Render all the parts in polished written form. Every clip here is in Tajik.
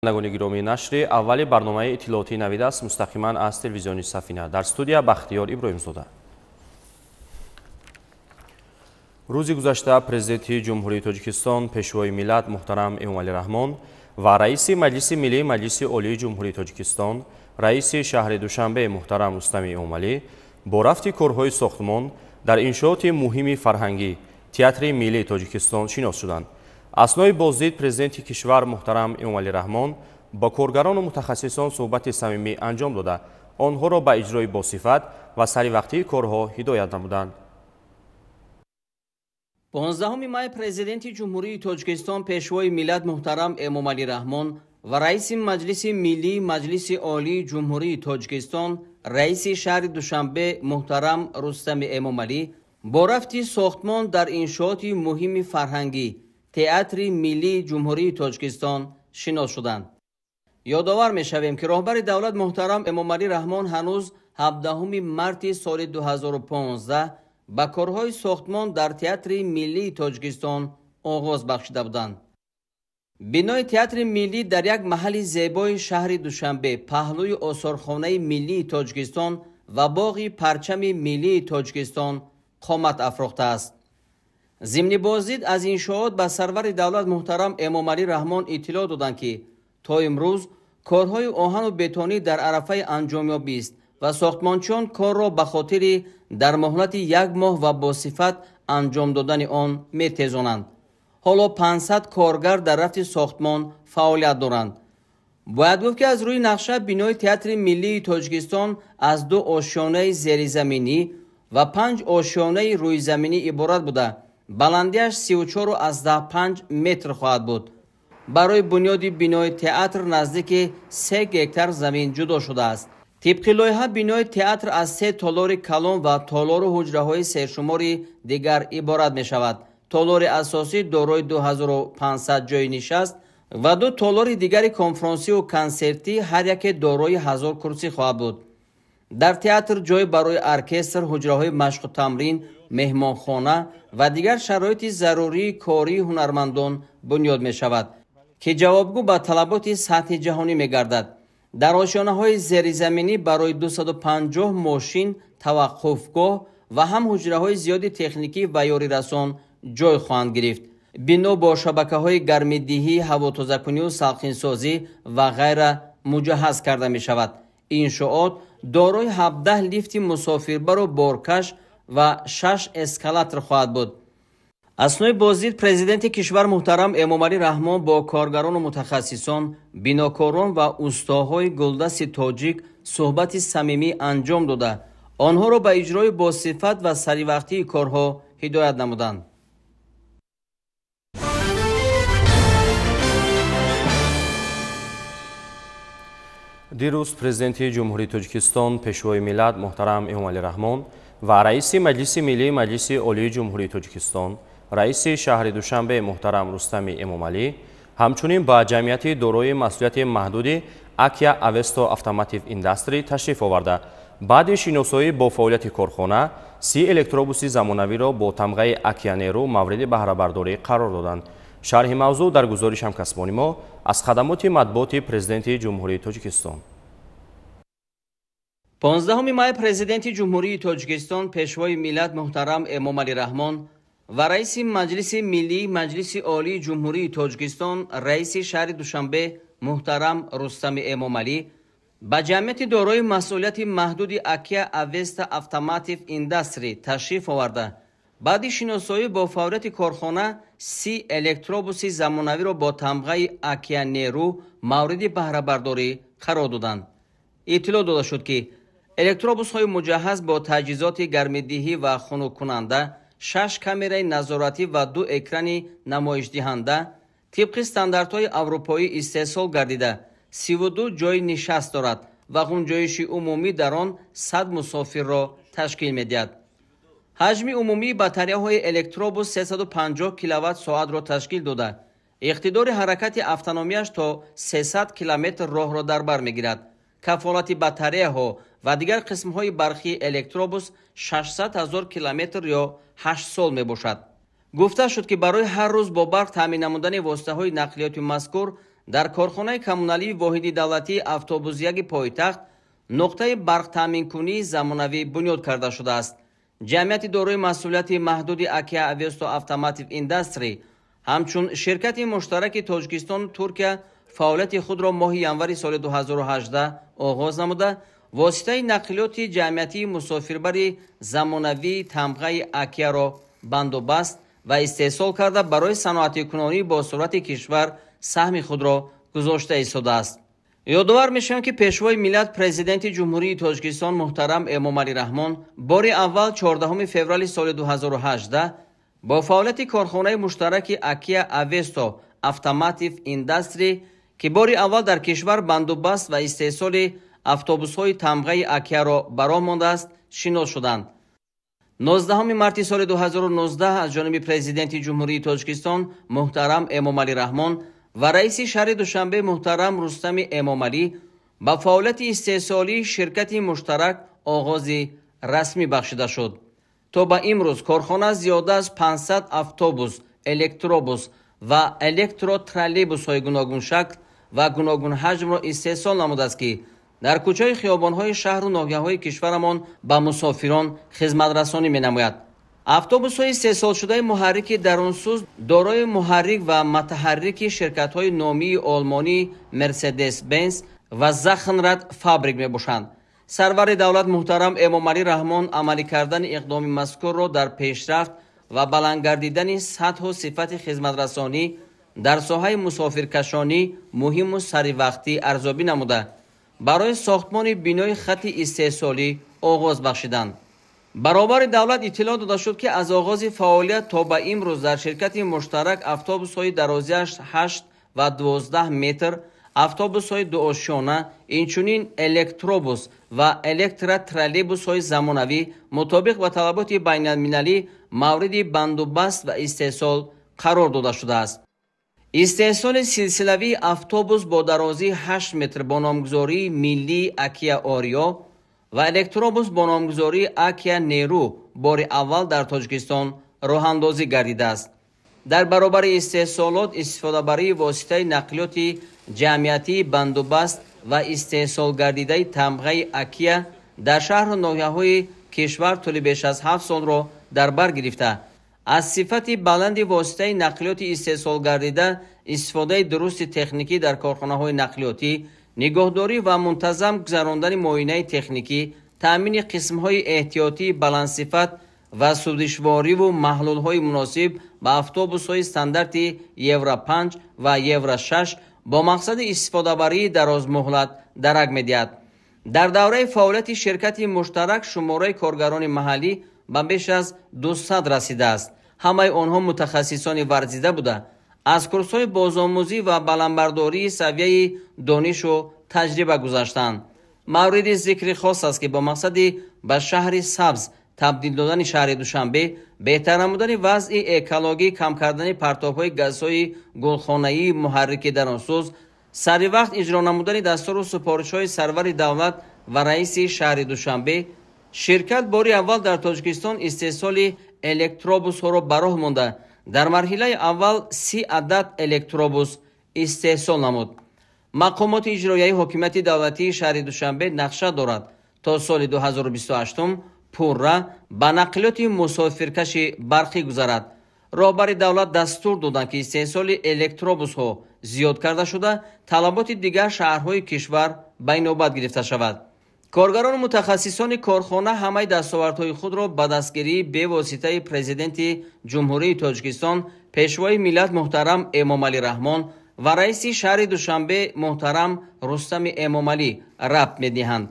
Бинандагони гиромӣ, нашри аввали барномаи иттилоотии Навид аст мустақиман аз телевизиони Сафина. Дар студия Бахтиёр Иброҳимзода. Рӯзи гузашта Президенти Ҷумҳурии Тоҷикистон, Пешвои миллат муҳтарам Эмомалӣ Раҳмон ва Раиси Маҷлиси Миллии Маҷлиси Олии Ҷумҳурии Тоҷикистон, Раиси шаҳри Душанбе муҳтарам Рустами Эмомалӣ бо рафти корҳои сохтмон дар иншооти муҳими фарҳангӣ Театри Миллии Тоҷикистон шинос шуданд. Аснои боздид Президенти кишвар муҳтарам Эмомалӣ Раҳмон бо коргарону мутахассисон суҳбати самимӣ анҷом дода, онҳоро ба иҷрои босифат ва саривақтии корҳо ҳидоят намуданд. 15 май Президенти Ҷумҳурии Тоҷикистон, Пешвои миллат муҳтарам Эмомалӣ Раҳмон ва Раиси Маҷлиси Миллии Маҷлиси Олии Ҷумҳурии Тоҷикистон, Раиси шаҳри Душанбе муҳтарам Рустами Эмомалӣ бо рафти сохтмон дар иншооти муҳими фарҳангӣ Театри Миллии Ҷумҳурии Тоҷикистон шинос шуданд. Ёдовар мешавем, ки роҳбари давлат муҳтарам Эмомалӣ Раҳмон ҳанӯз 17 марти соли 2015 ба корҳои сохтмон дар Театри Миллии Тоҷикистон оғоз бахшида буданд. Бинои Театри Миллӣ дар як маҳалли зебои шаҳри Душанбе, паҳлӯи осорхонаи Миллии Тоҷикистон ва боғи парчами Миллии Тоҷикистон қомат афрохтааст. Зимни боздид аз иншоот ба сарвари давлат муҳтарам Эмомалӣ Раҳмон иттилоъ доданд, ки то имрӯз корҳои оҳану бетонӣ дар арафаи анҷомёбист ва сохтмончиён корро ба хотири дар муҳлати як моҳ ва босифат анҷом додани он метезонанд. Ҳоло 500 коргар дар рафти сохтмон фаъолият доранд. Бояд гуфт, ки аз рӯи нақша бинои Театри Миллии Тоҷикистон аз 2 ошёнаи зеризаминӣ ва 5 ошёнаи рӯизаминӣ иборат буда, баландиаш 34,5 метр хоҳад буд. Барои бунёди бинои театр наздики 3 гектар замин ҷудо шудааст. Тибқи лоиҳа бинои театр аз 3 толори калон ва толору ҳуҷраҳои сершумори дигар иборат мешавад. Толори асосӣ дорои 2500 ҷойи нишаст ва 2 толори дигари конфронсиву консертӣ ҳар яке дорои 1000 курсӣ хоҳад буд. Дар театр ҷой барои оркестр, ҳуҷраҳои машқу тамрин, меҳмонхона ва дигар шароити зарурии кории ҳунармандон бунёд мешавад, ки ҷавобгӯ ба талаботи сатҳи ҷаҳонӣ мегардад. Дар ошёнаҳои зеризаминӣ барои 250 мошин таваққуфгоҳ ва ҳам ҳуҷраҳои зиёди техникӣ ва ёрирасон ҷой хоҳанд гирифт. Бино бо шабакаҳои гармидиҳӣ, ҳавотозакунию салқинсозӣ ва ғайра муҷаҳҳаз карда мешавад. Иншоот дорои 17 лифти мусофирбару боркаш ва 6 эскалатор хоҳад буд. Аснои боздид Президенти кишвар муҳтарам Эмомалӣ Раҳмон бо коргарону мутахассисон, бинокорон ва устоҳои гулдасти тоҷик суҳбати самимӣ анҷом дода, онҳоро ба иҷрои босифат ва саривақтии корҳо ҳидоят намуданд. Дирӯз Президенти Ҷумҳурии Тоҷикистон, Пешвои миллат муҳтарам Эмомалӣ Раҳмон ва Раиси Маҷлиси Миллии Маҷлиси Олии Ҷумҳурии Тоҷикистон, Раиси шаҳри Душанбе муҳтарам Рустами Эмомалӣ ҳамчунин ба ҷамъияти дорои масъулияти маҳдуди Акия Авесто Автоматив Индастри ташриф оварда, баъди шиносоӣ бо фаъолияти корхона 30 электробуси замонавиро бо тамғаи Акия Неру мавриди баҳрабардорӣ қарор доданд. Шарҳи мавзӯъ дар гузориши ҳамкасбони мо аз хадамоти матбуоти Президенти Ҷумҳурии Тоҷикистон. 15 май Президенти Ҷумҳурии Тоҷикистон, Пешвои миллат муҳтарам Эмомалӣ Раҳмон ва Раиси Маҷлиси Миллии Маҷлиси Олии Ҷумҳурии Тоҷикистон, Раиси шаҳри Душанбе муҳтарам Рустами Эмомалӣ ба ҷамъияти дорои масъулияти маҳдуди Акия Авеста Автоматив Индастри ташриф оварда, баъди шиносоӣ бо фаъолияти корхона 30 электробуси замонавиро бо тамғаи Акия Неру мавриди баҳрабардорӣ қарор доданд. Иттилоъ дода шуд, ки электробусҳои муҷаҳҳаз бо таҷҳизоти гармидиҳӣ ва хунуккунанда, 6 камераи назоратӣ ва 2 экрани намоишдиҳанда тибқи стандартҳои аврупоӣ истеҳсол гардида, 32 ҷойи нишаст дорад ва ғунҷоиши умумӣ дар он 100 мусофирро ташкил медиҳад. Ҳаҷми умумии батареяҳои электробус 350 киловатт-соатро ташкил дода, иқтидори ҳаракати автономияш то 300 километр роҳро дар бар мегирад. Кафолати батареяҳо ва дигар қисмҳои барқии электробус 600 000 километр ё 8 сол мебошад. Гуфта шуд, ки барои ҳар рӯз бо барқ таъмин намудани воситаҳои нақлиёти мазкур Дар корхонаи коммуналии воҳиди давлатии автобусяги пойтахт нуқтаи барқтаъминкунии замонавӣ бунёд карда шудааст. Ҷамъияти дорои масъулияти маҳдуди Акия Авесто Автоматив Индастри ҳамчун ширкати муштараки Тоҷикистону Туркия фаъолияти худро моҳи январи соли 2018 оғоз намуда, воситаи нақлиёти ҷамъиятии мусофирбари замонавии тамғаи Акияро бандубаст ва истеҳсол карда, барои саноатикунонии босуръати кишвар саҳми худро гузошта истодааст. Ёдовар мешавем, ки Пешвои миллат, Президенти Ҷумҳурии Тоҷикистон муҳтарам Эмомалӣ Раҳмон бори аввал 14 феврали соли 2018 бо фаъолияти корхонаи муштараки Акия Авесто Автоматив Индастри, ки бори аввал дар кишвар бандубаст ва истеҳсоли автобусҳои тамғаи Акияро ба роҳ мондааст, шинос шуданд. 19 марти соли 2019 аз ҷониби Президенти Ҷумҳурии Тоҷикистон муҳтарам Эмомалӣ Раҳмон ва раиси шаҳри Душанбе муҳтарам Рустами Эмомалӣ ба фаъолияти истеҳсолии ширкати муштарак оғози расмӣ бахшида шуд. То ба имрӯз корхона зиёда аз 500 автобус, электробус ва электротроллейбусҳои гуногуншакл ва гуногунҳаҷмро истеҳсол намудааст, ки дар кӯчаи хиёбонҳои шаҳру ноҳияҳои кишварамон ба мусофирон хизматрасонӣ менамояд. Автобусҳои истеҳсолшудаи муҳаррики дарунсӯз дорои муҳаррик ва мутаҳаррики ширкатҳои номии олмонӣ Мерседес-Бенз ва Захнрад Фабрик мебошанд. Сарвари давлат муҳтарам Эмомалӣ Раҳмон амалӣ кардани иқдоми мазкурро дар пешрафт ва баланд гардидани сатҳу сифати хизматрасонӣ дар соҳаи мусофиркашонӣ муҳиму саривақтӣ арзёбӣ намуда, барои сохтмони бинои хати истеҳсолӣ оғоз бахшиданд. Баробари давлат иттилоъ дода шуд, ки аз оғози фаъолият то ба имрӯз дар ширкати муштарак автобусҳои дарозиаш 8 ва 12 метр, автобусҳои дуошёна, инчунин электробус ва электротроллейбусҳои замонавӣ мутобиқ ба талаботи байналмилалӣ мавриди бандубаст ва истеҳсол қарор дода шудааст. Истеҳсоли силсилавии автобус бо дарозии 8 метр бо номгузории миллии Акия Ориё ва электробус бо номгузории Акия Неру бори аввал дар Тоҷикистон роҳандозӣ гардидааст. Дар баробари истеҳсолот истифодабарии воситаи нақлиёти ҷамъиятии бандубаст ва истеҳсолгардидаи тамғаи Акия дар шаҳру ноҳияҳои кишвар тӯли беш аз 7 солро дар бар гирифта, аз сифати баланди воситаи нақлиёти истеҳсолгардида, истифодаи дурусти техникӣ дар корхонаҳои нақлиётӣ, нигоҳдорӣ ва мунтазам гузарондани муоинаи техникӣ, таъмини қисмҳои эҳтиётии баландсифат ва сӯзишвориву маҳлулҳои муносиб ба автобусҳои стандарти Евро 5 ва Евро 6 бо мақсади истифодабарии дарозмуҳлат дарак медиҳад. Дар давраи фаъолияти ширкати муштарак шумораи коргарони маҳаллӣ ба беш аз 200 расидааст. Ҳамаи онҳо мутахассисони варзида буда, аз курсҳои бозомӯзӣ ва баландбардории савияи донишу таҷриба гузаштанд. Мавриди зикри хос аст, ки бо мақсади ба шаҳри сабз табдил додани шаҳри Душанбе, беҳтар намудани вазъи экологӣ, кам кардани партобҳои газҳои гулхонаии муҳаррики дарунсӯз, саривақт иҷро намудани дастуру супоришҳои сарвари давлат ва раиси шаҳри Душанбе, ширкат бори аввал дар Тоҷикистон истеҳсоли электробусҳоро ба роҳ монда, дар марҳилаи аввал 30 адад электробус истеҳсол намуд. Мақомоти иҷроияи ҳокимияти давлатии шаҳри Душанбе нақша дорад то соли 2028 пурра ба нақлиёти мусофиркаши барқӣ гузарад. Роҳбари давлат дастур доданд, ки истеҳсоли электробусҳо зиёд карда шуда, талаботи дигар шаҳрҳои кишвар ба инобат гирифта шавад. Коргарону мутахассисони корхона ҳамаи дастовардҳои худро ба дастгирии бевоситаи Президенти Ҷумҳурии Тоҷикистон, Пешвои миллат муҳтарам Эмомалӣ Раҳмон ва раиси шаҳри Душанбе муҳтарам Рустами Эмомалӣ рабт медиҳанд.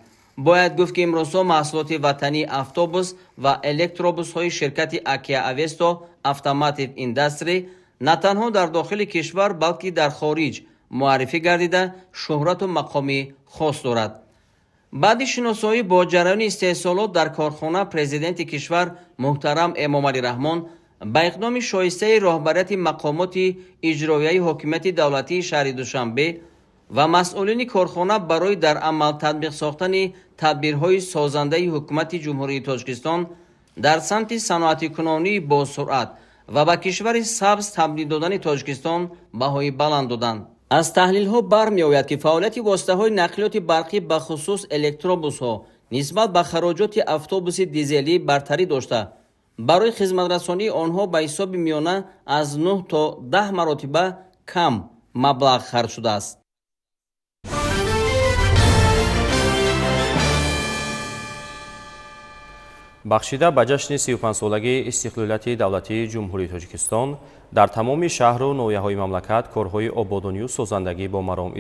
Бояд гуфт, ки имрӯзҳо маҳсулоти ватании автобус ва электробусҳои ширкати Акия Авесто Автоматив Индастри на танҳо дар дохили кишвар, балки дар хориҷ муаррифӣ гардида, шӯҳрату мақоми хос дорад. Баъди шиносоӣ бо ҷараёни истеҳсолот дар корхона, Президенти кишвар муҳтарам Эмомалӣ Раҳмон ба иқдоми шоистаи роҳбарияти мақомоти иҷроияи ҳокимияти давлатии шаҳри Душанбе ва масъулини корхона барои дар амал татбиқ сохтани тадбирҳои созандаи ҳукумати Ҷумҳурии Тоҷикистон дар самти саноатикунонии босуръат ва ба кишвари сабз табдил додани Тоҷикистон баҳои баланд доданд. Аз таҳлилҳо бармеояд, ки фаъолияти воситаҳои нақлиёти барқӣ, бахусус электробусҳо, нисбат ба хароҷоти автобуси дизелӣ бартарӣ дошта, барои хизматрасонии онҳо ба ҳисоби миёна аз 9 то 10 маротиба кам маблағ харҷ шудааст. Бахшида ба ҷашни 35-солагии истиқлолияти давлатии Ҷумҳурии Тоҷикистон дар тамоми шаҳру ноҳияҳои мамлакат корҳои ободонию созандагӣ бо маром